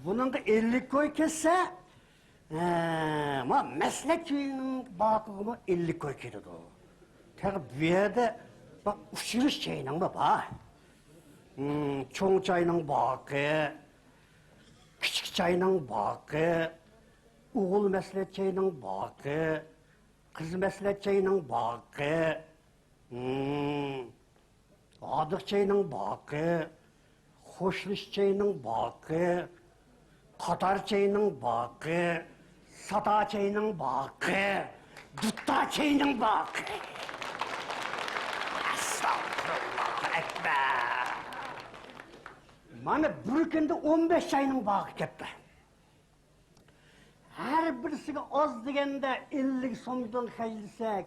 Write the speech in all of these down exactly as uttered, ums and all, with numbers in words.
بۇنىڭغا ئەللىك كوي كەتسە، ھە، ما مەسلەت چېيىنىڭ باغىغىمۇ ئەللىك كوي كېتىدۇ. تېخى بۇ يەردە بۇ ئۇچرىشىش چېيىنىڭمۇ بار. ھىم، چوڭ چاينىڭ باغى، كىچىك چاينىڭ باغى، ئوغۇل مەسلەت چاينىڭ باغى، قىز مەسلەت چاينىڭ باغى، ھىم، ھادىقى چاينىڭ باغى، خوشلىشىش چاينىڭ باغى، قاتار چاينىڭ باغى، ساتا چاينىڭ باغى، دۇتتا چاينىڭ باغى. ئەستەغپۇرۇللاھۇ ئەكبەر. مانا بىر كۈندە ئون بەش چاينىڭ باغى كەپتۇ. ھەر بىرسىگە ئاز دېگەندە ئەللىك سومدىن خەجلىسەك،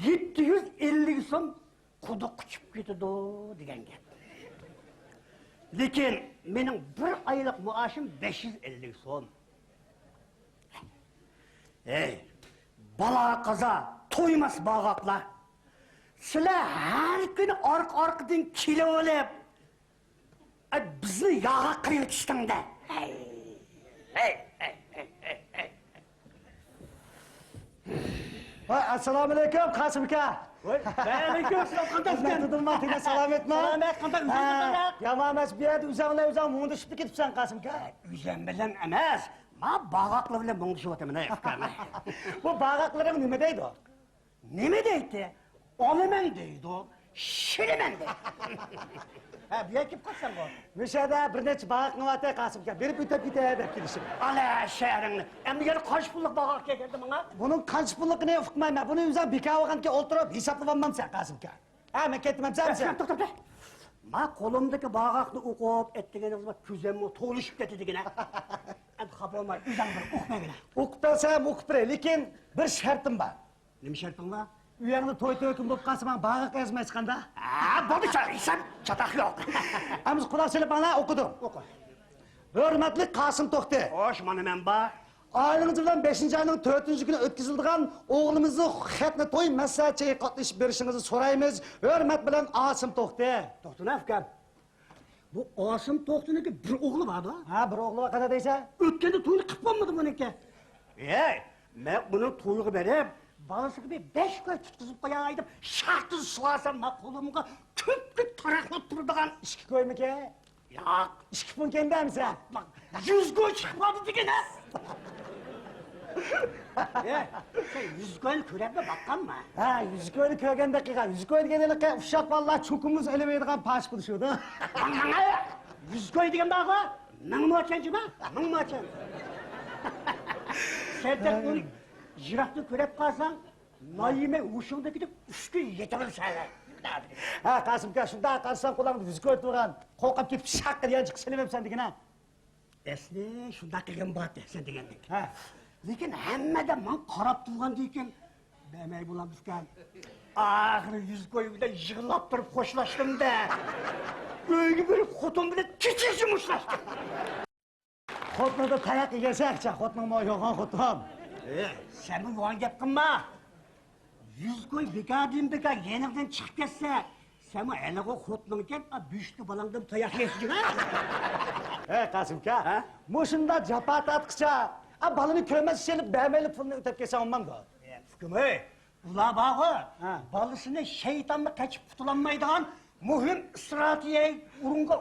يەتتە يۈز ئەللىك سوم قۇدۇققا چۈشۈپ كېتىدۇ دېگەن گەپ. لېكىن مېنىڭ بىر ئايلىق مائاشىم بەش يۈز ئەللىك سوم. ھەي، بالا-قازا تويماس باغاقلار! سىلەر ھەر كۈنى ئارقا-ئارقىدىن كېلىۋېلىپ، ئە، بىزنى ياغا قىلىۋېتىشتىڭدە. ھەي، ھەي، ھەي، ھەي، ھەي، ھەي. ۋاي، ئەسسالامۇئەلەيكۇم، قاسىم ئاكا. ۋاي، ۋەئەلەيكۇم ئەسسالام، قانداقسەن؟ تۇدۇلما، تېنە سالامەتما؟ سالامەت، قانداق، ئۆزۈڭ ھە، قانداق؟ يامان ئەمەس، بۇ يەردە ئۆزۈڭ بىلەن ئۆزۈڭ مۇڭدىشىپلا كېتىپسەن، قاسىم ئاكا. ئۆزۈم بىلەن ئەمەس، ما باغاقلار بىلەن مۇڭدىشىۋاتىمەن، ئەي ئۇكام. بۇ باغاقلىرىڭ نېمە دەيدۇ؟ نېمە دەيتتى؟ ئالىمەن دەيدۇ، شىرىمەن دەيدۇ. ھە، بۇ يەرگە كېلىپ قالساڭغۇ. مۇشۇ يەردە بىر نەچچە باغاقنى ئەۋاتاي، قاسىم ئاكا، بېرىپ ئۆتۈپ كېتەي دەپ كېلىشىم. ئالە شەھىرىڭنى. ئەمدى يەنە قانچە پۇللۇق باغاق كەلگەندە ماڭا؟ بۇنىڭ قانچە پۇللۇقىنى ئۇقمايمەن. بۇنى ئۆزۈڭ بىكار بولغاندىكىن ئولتۇرۇپ ھېسابلىۋالمامسەن، قاسىم ئاكا. ھە، مەن كەتتىم، ئەمسە، ئەمسە. توختا، توختا، توختا. ما قولۇمدىكى باغاقنى ئوقۇپ ئەتىگىنىڭىزگە كۆزۈممۇ تولۇشۇپ كېتىدىكەن. ئەمدى خاپا بولماي، ئۆزۈڭ بىر ئوقۇپ بەرگىنە. ئوقۇپ بەرسەم ئوقۇپ بېرەي، لېكىن بىر شەرتىم بار. نېمە شەرتىڭ بار؟ ئۆيۈڭدە توي تۆكۈن بولۇپ قالسا، ماڭا باغاق ئەرزىمەي چىققاندا. ھە، بولدى، چا-، ھېساب چاتاق يوق. ئەمدى قۇلاق سېلىپ ئاڭلا، ئوقۇدۇم. ئوقۇ. ھۆرمەتلىك قاسىم توختى. خوش، مانا مەن بار. ئائىلىڭىز بىلەن بەشىنچى ئاينىڭ تۆتىنچى كۈنى ئۆتكۈزۈلىدىغان ئوغلىمىزنىڭ خەتنە توي مەسلىھەت چېيىگە قاتنىشىپ بېرىشىڭىزنى سورايمىز. ھۆرمەت بىلەن، ئاسىم توختى. توختىنا ئۇكام. بۇ ئاسىم توختىنىڭكى بىر ئوغلى بار-دە. ھە، بىر ئوغلى بار، قانداق دەيسەن؟ ئۆتكەندە توينى قىلىپ بولمىدى بۇنىڭكى. ھەي، مەن ئۇنىڭ تويىغا بېرىپ، بالىسىغا بىر بەش كوي تۇتقۇزۇپ قوياي دەپ، شاختىن سۇۋارسام، ما قولۇمغا كۆپكۆك تاراقلاپ تۇرىدىغان. ئىككى كويمىكى؟ ياق. ئىككى پۇڭكەن دەمسە؟ يۈز كوي چىقىپ قالدى دېگىنە. ئە، سەن يۈز كوينى كۆرەمدە باققانما؟ ھە، يۈز كوينى كۆرگەندەك قىلغان. يۈز كوي دېگەن ھېلىقى ئۇششاق بالىلار چوكىمىز ئېلىۋېرىدىغان پاش پۇل شۇ-دە. ماڭا يۈز كوي دېگەن بارغۇ، مىڭ موچەن جۇما، مىڭ موچەن. سەن تېخى ئۇنى يىراقتىن كۆرۈپ قالساڭ، نايىمەي ھوشۇڭدىن كېتىپ، ئۈچ كۈن يېتىۋېرىسەن. ھە، قاسىمكا، شۇنداق قارىساڭ، قولۇڭدا يۈز كوي تۇرغان. قورقۇپ كېتىپ، شاققىدە يانچۇققا سېلىۋەپسەن دېگىنە. ئەسلى شۇنداق قىلغىن بار سەن دېگەندەك. ھە. لېكىن ھەممە ئادەم ماڭا قاراپ تۇرغاندىكىن، بەرمەي بولامدىكەن. ئاخىرى يۈز كوي بىلەن يىغلاپ تۇرۇپ خوشلاشتىم-دە. ئۆيگە بېرىپ خوتۇن بىلەن كېچىگىچە مۇشتلاشتىم. خوتۇندا تاياق يېگەنسەن، خوتۇنۇڭمۇ يوغان خوتۇن. ئە، سەنمۇ يوغان گەپ قىلما. يۈز كوي بىكاردىن بىكار يېنىڭدىن چىقىپ كەتسە، سەنمۇ ھېلىقى خوتۇنۇڭكەن، ئا، بۈشتى بالاڭدىن تاياق يەيسىز-ھە؟ ھەي، قاسىمكا، ھە؟ مۇشۇنداق جاپا تارتقىچە، ئا، بالىنى كۆرمەس ئىشىنىپ بەرمەيلا پۇلنى ئۆتەپ كەتسەڭ بولمامدۇ؟ ئە، ئۇكام، ھەي، ئۇلار بارغۇ، ھە. بالىسىنى شەيتاننى قېچىپ قۇتۇلالمايدىغان مۇھىم ئىستراتېگىيە ئورۇنغا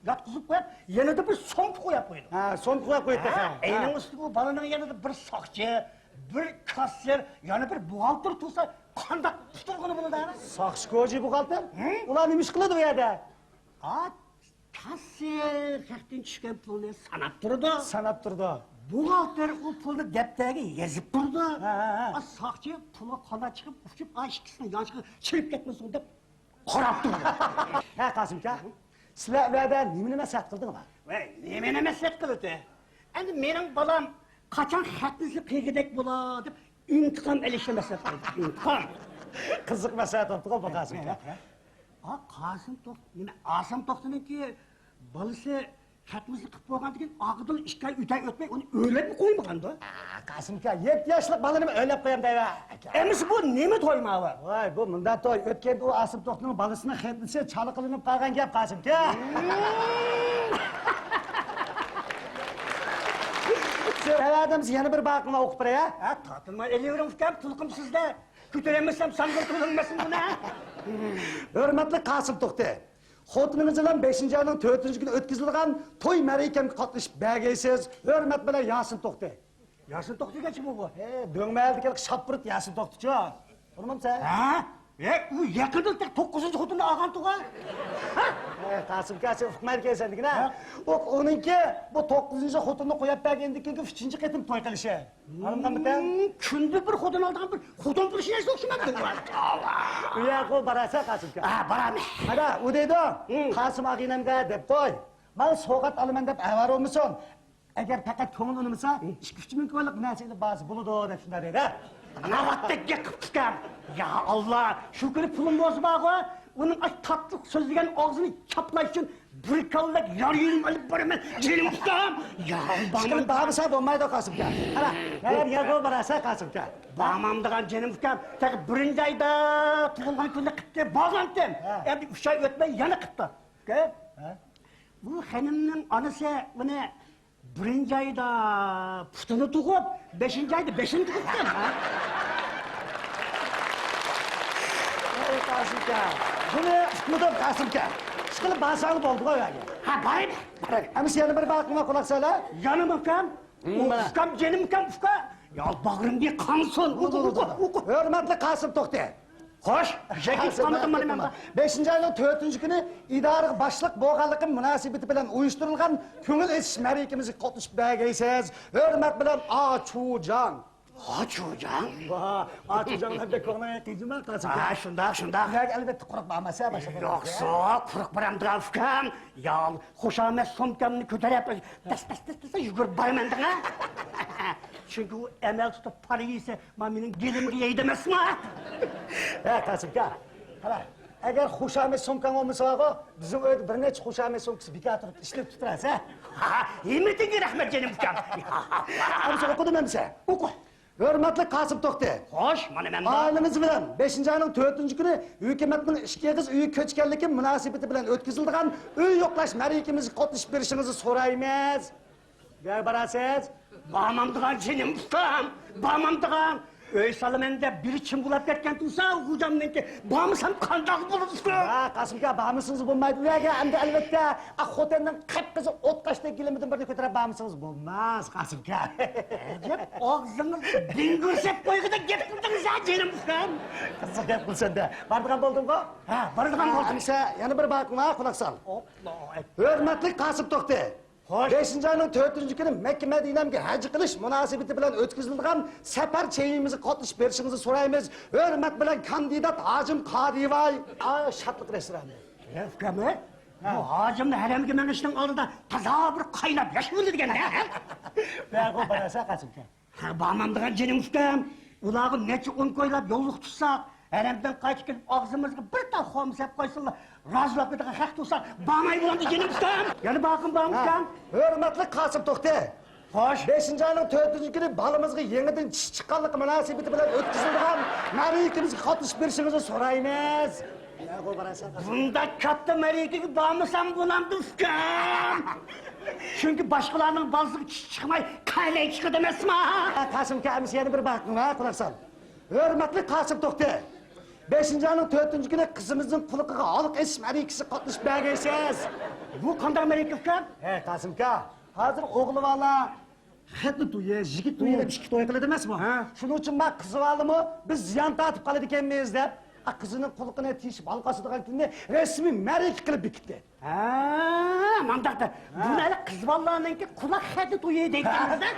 ياتقۇزۇپ قويۇپ، يېنىدا بىر سومكا قويۇپ قويىدۇ. ھە، سومكا قويۇپ قويدى. ھە، ھە. ئەينىڭ ئۈستىگە ئۇ بالىنىڭ يېنىدا بىر ساقچى، بىر كاسسىر، يەنە بىر بوغالتىر تۇرسا، قانداق قۇتۇلغىنى بولىدۇ؟ ساقچى كوجى بوغالتىر؟ ھە؟ ئۇلار نېمە ئىش قىلىدۇ ئۇ يەردە؟ ئا، كاسسىر خەقتىن چۈشكەن پۇلنى ساناپ تۇرىدۇ. ساناپ تۇرىدۇ. بوغالتىر ئۇ پۇلنى دەپتەرگە يېزىپ تۇرىدۇ. ھە، ھە، ھە. ئا، ساقچى پۇلغا قانات چىقىپ ئۇچۇپ، ئا، ئىككىسىنىڭ يانچۇقىغا چىرىپ كەتمىسۇن دەپ قاراپ تۇرىدۇ. ھە، قاسىمكا، سىلەر ئۇ يەردە نېمىنى مەسلىھەت قىلدىڭلار؟ ۋەي، نېمىنى مەسلىھەت قىلدى؟ ئەمدى مېنىڭ بالام قاچان خەتنىسى قىلغۇدەك بولا دەپ ئىنتىقام ئېلىشنى مەسلىھەت قىلدى. ئىنتىقام. قىزىق مەسلىھەت بوپتۇغۇ بۇ، قاسىمكا. ھە، ھە. ئا، قاسىم توخ-، نېمە، ئاسىم توختىنىڭكى بالىسى خەتنىسى قىلىپ بولغاندىن كېيىن، ئارقىدىن ئىككى ئاي، ئۈچ ئاي ئۆتمەي ئۇنى ئۆيلەپمۇ قويمىغاندۇ؟ ئا، قاسىمكا، يەتتە ياشلىق بالىنىمۇ ئۆيلەپ قويامدۇ؟ ئەمىسە بۇ نېمە توي ماۋۇ؟ ۋاي، بۇ مۇنداق توي. ئۆتكەندە ئۇ ئاسىم توختىنىڭ بالىسىنىڭ خەتنىسى چالا قىلىنىپ قالغان گەپ، قاسىمكا. ئادەمسە يەنە بىر باقىڭلار ئوقۇپ بېرەي، ھە؟ ھە، تارتىنماي ئېلىۋېرىڭ ئۇكام، تۇلقۇم سىزدە. كۆتۈرەلمىسەم ساڭزىلىپ ئۆلمەسمۇ بۇنى. ھۆرمەتلىك قاسىم توختى، خوتۇنىڭىز بىلەن بەشىنچى ئاينىڭ تۆتىنچى كۈنى ئۆتكۈزۈلىدىغان توي مەرىكەمگە قاتنىشىپ بەرگەيسىز. ھۆرمەت بىلەن ياسىن توختى. ياسىن توختى دېگەن كىم بۇ؟ ھە، دۆڭمەھەللىدىكى شاپپۇرۇت ياسىن توختىچۇ. ئۇنىمۇسەن؟ ھە؟ ھە، ئۇ يېقىندا تېخى توققۇزىنچى خوتۇننى ئالغانتىغۇ. ھە، قاسىمكا، سەن ئۇقمايدىكەنسەن دېگىنە. ھە؟ ئۇ، ئۇنىڭكى بۇ توققۇزىنچى خوتۇننى قويۇپ بەرگەندىن كېيىنكى ئۈچىنچى قېتىم توي قىلىشى. ئاڭلىمىغانمىكەن؟ كۈندە بىر خوتۇن ئالىدىغان بىر خوتۇن پۇرۇشنى ئوخشىمامدۇ؟ ئۇ ياققا باراسەن، قاسىمكا. ھە، بارامەن. ئانا، ئۇ دەيدۇ، قاسىم ئاغىنەمگە دەپ قوي. ماڭا سوۋغات ئالىمەن دەپ ئەۋەر بولمىسۇن. ئەگەر پەقەت كۆڭۈل ئۇنىمىسا، ئىككى-ئۈچ مىڭ كويلۇق نەرسە ئېلىپ بارسا بولىدۇ دەپ شۇنداق دەيدۇ. ناۋاتتەك گەپ قىپتىكەن. يا ئاللا، شۇ كۈنى پۇلۇم بولسا بارغۇ، ئۇنىڭ ئاش تاتلىق سۆزلىگەن ئاغزىنى چاپلاش ئۈچۈن بىر كاللەك يار يېنىم ئېلىپ بارىمەن، جېنىم ئۇكام. يا ئىشقىلىپ بارمىسا بولمايدۇ، قاسىمكا. قارا، مەن يەرگە باراسەن، قاسىمكا. بارمامدىغان جېنىم ئۇكام، تېخى بىرىنچى ئايدا تۇغۇلغان كۈنىنى قىپتى، بارغانتىم. ھە. ئەمدى ئۈچ ئاي ئۆتمەي يەنە قىپتۇ. ھە؟ بۇ خېنىمنىڭ ئانىسى بۇنى بىرىنچى ئايدا پۇتىنى تۇغۇپ، بەشىنچى ئايدا بېشىنى تۇغۇپتۇ. ئەي قاسىمكا، بۇنى ئۇقمىدىم قاسىمكا. ئىشقىلىپ بارساڭلا بولدىغۇ ئۆيگە. ھە، باراي، باراي. ئەمىسە يەنە بىر باقىڭلار، قۇلاق سالە. يەنە ئۇكام؟ ئۇكام، جېنىم ئۇكام، ئۇكا. يا باغرىمدىكى قانسۇن. ھۆرمەتلىك قاسىم توختى. خوش، شەكىل قانىدىم مانا مەن. بەشىنچى ئاينىڭ تۆتىنچى كۈنى ئىدارىگە باشلىق بولغانلىقىم مۇناسىۋىتى بىلەن ئۇيۇشتۇرۇلغان كۆڭۈل ئېچىش مەرىكىمىزگە قاتنىشىپ بەرگەيسىز. ھۆرمەت بىلەن، ئاچۇجاڭ. ئاچۇجاڭ؟ ۋاھ، ئاچۇجاڭلار بەك كۆڭلۈڭگە قىيدىما، قاسىم؟ ھە، شۇنداق، شۇنداق. ئەلۋەتتە، قۇرۇق بارماسا، باشقا. يوقسۇ، قۇرۇق بارامدىغان ئۇكام. يا، خۇشامەت سومكامنى كۆتۈرۈپ، تەس، تەس، تەس، تەس يۈگۈرۈپ بارىمەن دەڭە. چۈنكى ئۇ ئەمەل تۇتۇپ پارا يېسە، مانا مېنىڭ گېلىمگە يەيدۇ ئەمەسمۇ؟ ھە، قاسىمكا، قارا، ئەگەر خۇشامەت سومكاڭ بولمىسا، بىزنىڭ ئۆيدە بىر نەچچە خۇشامەت سومكىسى بىكار تۇرۇپتۇ، ئىشلەپ تۇرىسەن. ھىممىتىڭگە رەھمەت، جېنىم ئۇكام. ئەمىسە ئوقۇدۇم ئەمىسە. ئوقۇ. ھۆرمەتلىك قاسىم توختى. خوش، مانا مەن بار. ئائىلىڭىز بىلەن بەشىنچى ئاينىڭ تۆتىنچى كۈنى ھۆكۈمەتنىڭ ئىككى ئېغىز ئۆيگە كۆچكەنلىكى مۇناسىۋىتى بىلەن ئۆتكۈزۈلىدىغان ئۆي يوقلاش مەرىكىمىزگە قاتنىشىپ بېرىشىڭىزنى سورايمىز. نەگە باراسىز؟ بارمامدىغان جېنىم ئۇكام، بارمامدىغان. ئۆي سالىمەن دەپ بىرى چىڭ بولاپ كەتكەن تۇرسا، خوجامنىڭكى، بارمىسام قانداق بولىدۇ؟ ھە، قاسىم ئۇكا، بارمىسىڭىز بولمايدۇ ئۇ يەرگە. ئەمدى ئەلۋەتتە، ئا، خوتەننىڭ قىپقىزىل ئوتقاشتەك گىلىمىدىن بىرنى كۆتۈرۈپ بارمىسىڭىز بولماس، قاسىم ئۇكا. ئەجەب، ئاغزىڭىزنى بىڭگۈرسەپ قويغۇدەك گەپ قىلدىڭىز ھە، جېنىم ئۇكام. قىزىق گەپ قىلسەن دە. بارىدىغان بولدۇڭغۇ؟ ھە، بارىدىغان بولدۇم. ئەمىسە يەنە بىر باقىڭلار، قۇلاق سال. ھۆرمەتلىك قاسىم توختى. خوش. بەشىنچى ئاينىڭ تۆتىنچى كۈنى مەككە مەدىنەمگە ھەج قىلىش مۇناسىۋىتى بىلەن ئۆتكۈزۈلىدىغان سەپەر چېيىمىزگە قاتنىشىپ بېرىشىڭىزنى سورايمىز. ھۆرمەت بىلەن، كاندىدات ھاجىم قادىۋاي. ئا، شادلىق رېستورانى. ئۇكام، بۇ ھاجىمنى ھەرەمگە مېڭىشنىڭ ئالدىدا تازا بىر قايناپ ياش بولىدىكەن ھە؟ بەرغۇ باراسا، قاسىم ئۇكا. ھە، بارمامدىغان جېنىم ئۇكام. ئۇلارغا نەچچە ئون كويلاپ يوللۇق تۇتساق، ھەرەمدىن قايتىپ كېلىپ ئاغزىمىزغا بىر تال خورما سېلىپ قويسىلا، رازىلاپ كېتىدىغان خەق تۇرسا، بارماي بولامدۇ جېنىم ئۇكام؟ يەنە باقىم بارمۇ ئۇكام؟ ھۆرمەتلىك قاسىم توختى. خوش. بەشىنچى ئاينىڭ تۆتىنچى كۈنى بالىمىزغا يېڭىدىن چىش چىققانلىقى مۇناسىۋىتى بىلەن ئۆتكۈزۈلىدىغان مەرىكىمىزگە قاتنىشىپ بېرىشىڭىزنى سورايمىز. بۇنداق كاتتا مەرىكىگە بارمىسام بولامدۇ ئۇكام؟ چۈنكى باشقىلارنىڭ بالىسىغا چىش چىقماي قەلەي چىقىدۇ ئەمەسما؟ قاسىم ئۇكا، ئەمىسە يەنە بىر باقىڭ ھە، قۇلاق سال. ھۆرمەتلىك قاسىم توختى. بەشىنچى ئاينىڭ تۆتىنچى كۈنى قىزىمىزنىڭ قۇلىقىغا ھالقا ئېسىش مەرىكىسىگە قاتنىشىپ بەرگەيسىز. بۇ قانداق مەرىكە ئۇكام؟ ھە، قاسىم ئۇكا، ھازىر ئوغلى بالىلار خەتنە تويى، يىگىت تويى دەپ ئىككى توي قىلىدۇ ئەمەسمۇ؟ ھە. شۇنىڭ ئۈچۈن ما قىز بالىمۇ بىز زىيان تارتىپ قالىدىكەنمىز دەپ، قىزىنىڭ قۇلىقىنى تېشىپ ھالقا ئاسىدىغان كۈننى رەسمىي مەرىكە قىلىپ بېكىتتى. ھە، مانداقتا. ھە. بۇنى ھېلى قىز بالىلارنىڭكى قۇلاق خەتنە تويى دەيدىكەنمىز-دە.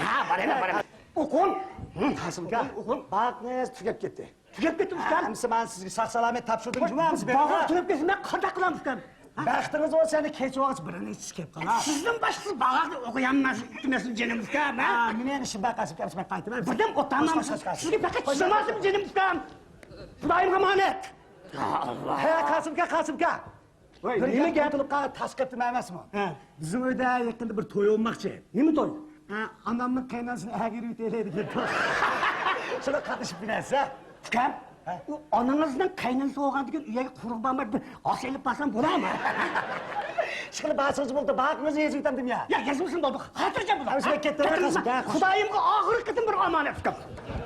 ھە، بارايمەن، بارايمەن. ئوقۇڭ. قاسىم ئۇكا، ئوقۇڭ، ئوقۇڭ. باغاقنىڭ ھەممىسى تۈگەپ كەتتى. تۈگەپ كەتتى ئۇكام. ئەمىسە مانا سىزگە ساق-سالامەت تاپشۇردۇم جۇمۇ ئەمىسە. باغاق تۈگەپ كەتسە مەن قانداق قىلام ئۇكام؟ بەختىڭىز بولسا يەنە كەچ ۋاقىت بىرىنى ئىچىپ كەپ قالا. سىزدىن باشقىسى باغاقنى ئوقۇيالماس، ئۆتمەسمۇ جېنىم ئۇكام، ھە؟ مېنىڭ ئىشىم بار قاسىم ئۇكا، مەن قايتىمەن. بىردەم ئوتامام. سىزگە پەقەت چىدىماسمۇ جېنىم ئۇكام؟ خۇدايىم ئامانەت. يا ئاللا. ھە، قاسىم ئۇكا، قاسىم ئۇكا. ۋاي، بىر نېمە گەپ؟ قۇتۇلۇپ قالغان تاس قېپتىم ئەمەسمۇ؟ ھە. بىزنىڭ ئۆيدە يېقىندا بىر توي بولماقچى. نېمە توي؟ ھە، ئانامنىڭ قېينانىسىنى ئەگىرىۋېتەيلى دېگەن توي. شۇنى قاتنىشىپ بىلەسىز ھە؟ ئۇكام، ھە؟ ئۇ ئانىڭىزنىڭ قېينىنىسى بولغاندىكىن ئۇ يەرگە قۇرۇق بارماي بىر ئاس ئېلىپ بارسام بولامۇ؟ ئىشقىلىپ بارسىڭىز بولدى، باقىڭىز يېزىۋېتەمدىم يا. يا، يەزمىسۇن بولدى، خاتىرجەم بول. ھەمشىرە كەتتى، كەتتىڭىز، كەتتىڭىز. خۇدايىمغا ئاخىرقى قېتىم بىر ئامانەت قىل.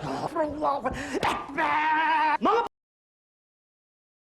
ئاللاھۇ ئەكبەر. ماڭا